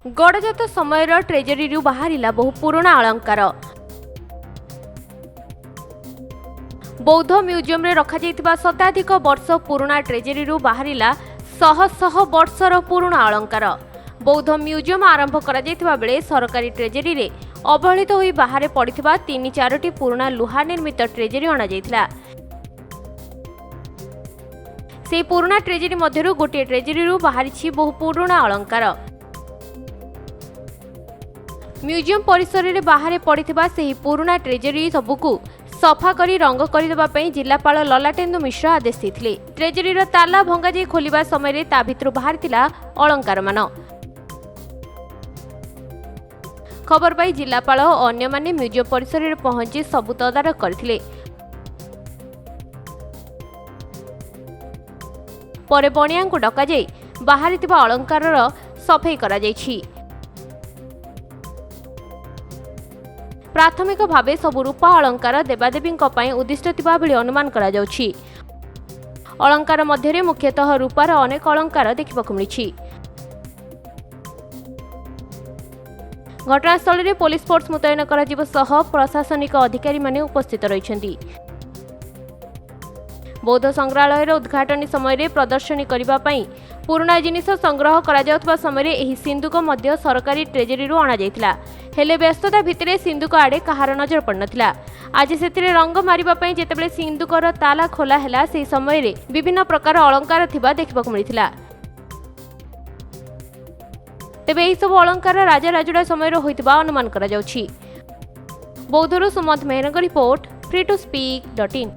ଗଡ଼ଜାତ ସମୟର ଟ୍ରେଜେରୀରୁ ବାହାରିଲା ବହୁ ପୁରୁଣା ଅଳଙ୍କାର। ବୌଦ୍ଧ ମ୍ୟୁଜିୟମରେ ରଖାଯାଇଥିବା ଶତାଧିକ ବର୍ଷ ପୁରୁଣା ଟ୍ରେଜେରୀରୁ ବାହାରିଲା ଶହ ଶହ ବର୍ଷର ପୁରୁଣା ଅଳଙ୍କାର। ବୌଦ୍ଧ ମ୍ୟୁଜିୟମ ଆରମ୍ଭ କରାଯାଇଥିବା ବେଳେ ସରକାରୀ ଟ୍ରେଜେରୀରେ ଅବହେଳିତ ହୋଇ ବାହାରେ ପଡ଼ିଥିବା ତିନି ଚାରୋଟି ପୁରୁଣା ଲୁହା ନିର୍ମିତ ଟ୍ରେଜେରୀ ଅଣାଯାଇଥିଲା। ସେହି ପୁରୁଣା ଟ୍ରେଜେରୀ ମଧ୍ୟରୁ ଗୋଟିଏ ଟ୍ରେଜେରୀରୁ ବାହାରିଛି ବହୁ ପୁରୁଣା ଅଳଙ୍କାର। ମ୍ୟୁଜିୟମ ପରିସରରେ ବାହାରେ ପଡ଼ିଥିବା ସେହି ପୁରୁଣା ଟ୍ରେଜେରୀ ସବୁକୁ ସଫା କରି ରଙ୍ଗ କରିଦେବା ପାଇଁ ଜିଲ୍ଲାପାଳ ଲଲାଟେନ୍ଦୁ ମିଶ୍ର ଆଦେଶ ଦେଇଥିଲେ। ଟ୍ରେଜେରୀର ତାଲା ଭଙ୍ଗାଯାଇ ଖୋଲିବା ସମୟରେ ତା ଭିତରୁ ବାହାରିଥିଲା ଅଳଙ୍କାରମାନ। ଖବର ପାଇ ଜିଲ୍ଲାପାଳ ଓ ଅନ୍ୟମାନେ ମ୍ୟୁଜିୟମ ପରିସରରେ ପହଞ୍ଚି ସବୁ ତଦାରଖ କରିଥିଲେ। ପରେ ବଣିଆଙ୍କୁ ଡକାଯାଇ ବାହାରିଥିବା ଅଳଙ୍କାରର ସଫେଇ କରାଯାଇଛି। ପ୍ରାଥମିକ ଭାବେ ସବୁ ରୂପା ଅଳଙ୍କାର ଦେବାଦେବୀଙ୍କ ପାଇଁ ଉଦ୍ଦିଷ୍ଟ ଥିବା ଭଳି ଅନୁମାନ କରାଯାଉଛି। ଅଳଙ୍କାର ମଧ୍ୟରେ ମୁଖ୍ୟତଃ ରୂପାର ଅନେକ ଅଳଙ୍କାର ଦେଖିବାକୁ ମିଳିଛି। ଘଟଣାସ୍ଥଳରେ ପୋଲିସ ଫୋର୍ସ ମୁତୟନ କରାଯିବା ସହ ପ୍ରଶାସନିକ ଅଧିକାରୀମାନେ ଉପସ୍ଥିତ ରହିଛନ୍ତି। ବୌଦ୍ଧ ସଂଗ୍ରହାଳୟର ଉଦ୍ଘାଟନୀ ସମୟରେ ପ୍ରଦର୍ଶନୀ କରିବା ପାଇଁ ପୁରୁଣା ଜିନିଷ ସଂଗ୍ରହ କରାଯାଉଥିବା ସମୟରେ ଏହି ସିନ୍ଦୁକ ମଧ୍ୟ ସରକାରୀ ଟ୍ରେଜେରୀରୁ ଅଣାଯାଇଥିଲା। ହେଲେ ବ୍ୟସ୍ତତା ଭିତରେ ସିନ୍ଦୁକ ଆଡ଼େ କାହାର ନଜର ପଡ଼ିନଥିଲା। ଆଜି ସେଥିରେ ରଙ୍ଗ ମାରିବା ପାଇଁ ଯେତେବେଳେ ସିନ୍ଦୁକର ତାଲା ଖୋଲା ହେଲା, ସେହି ସମୟରେ ବିଭିନ୍ନ ପ୍ରକାର ଅଳଙ୍କାର ଥିବା ଦେଖିବାକୁ ମିଳିଥିଲା। ତେବେ ଏହିସବୁ ଅଳଙ୍କାର ରାଜାରାଜୁଡ଼ା ସମୟର ହୋଇଥିବା ଅନୁମାନ କରାଯାଉଛି। ବୌଦ୍ଧରୁ ସୁମନ୍ତ ମେହେରଙ୍କ report, free to speak dot in.